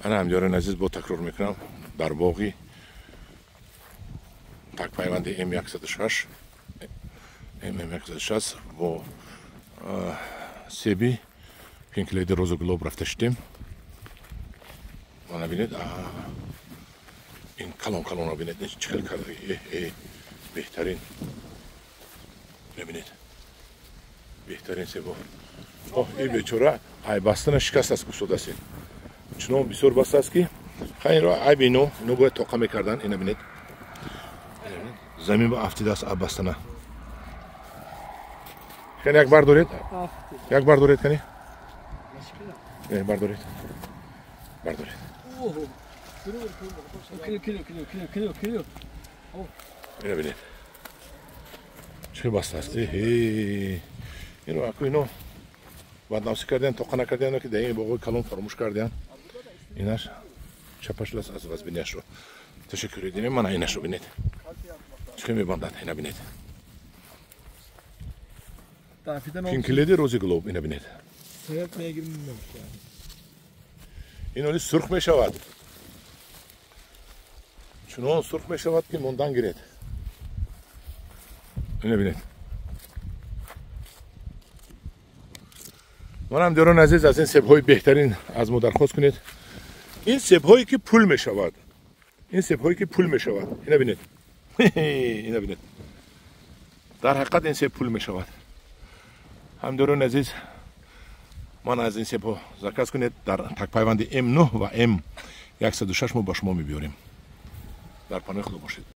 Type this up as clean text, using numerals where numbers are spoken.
Ана ҳамдиёрони азиз, бо такрор мекунам, дар боғи такпайванди М106, ММ106 бо себи Пинк Леди Роза Глоб рафта шудем. Мана бинед, ин калон калонро бинед, чӣ хел карда, беҳтарин. Бибинед, беҳтарин себо. Оҳ, ин бечора ай бастана шикаст аст, устод аст. Чунон бисёр баста аст, ки хайро айби ино бояд тоқа мекардан. Ина бинед, замин ба афтидааст бастана. Кани, як бардоред, як бардоред, кани, бардоред, бардоред. Ина бинед, чӣ баста аст. Ино аку ино баднавсӣ кардиан, тоқа накардиан, ки дар ин боғои калон фаромӯш кардиан. Инаш чапа шудааст аз вазбиниашро. Ташаккур динем. Мана инашро бинед, чӣ мебандад. Ина бинед, Пинк Леди Рози Глоб. Ина бинед, ин оли сурх мешавад, чунон сурх мешавад, ки мондан гиред. Ина бинед. Манам дӯрони азиз, аз ин себҳои беҳтарин аз мо дархост кунед. Ин себҳое ки пул мешавад, ин себҳое ки пул мешавад. Ина бинед, ина бинед, дар ҳақиқат ин себ пул мешавад. Ҳамдӯрони азиз, ман аз ин себҳо заказ кунед дар такпайванди М9 ва М106, мо ба шумо мебиёрем. Дар паноҳи Худо бошед.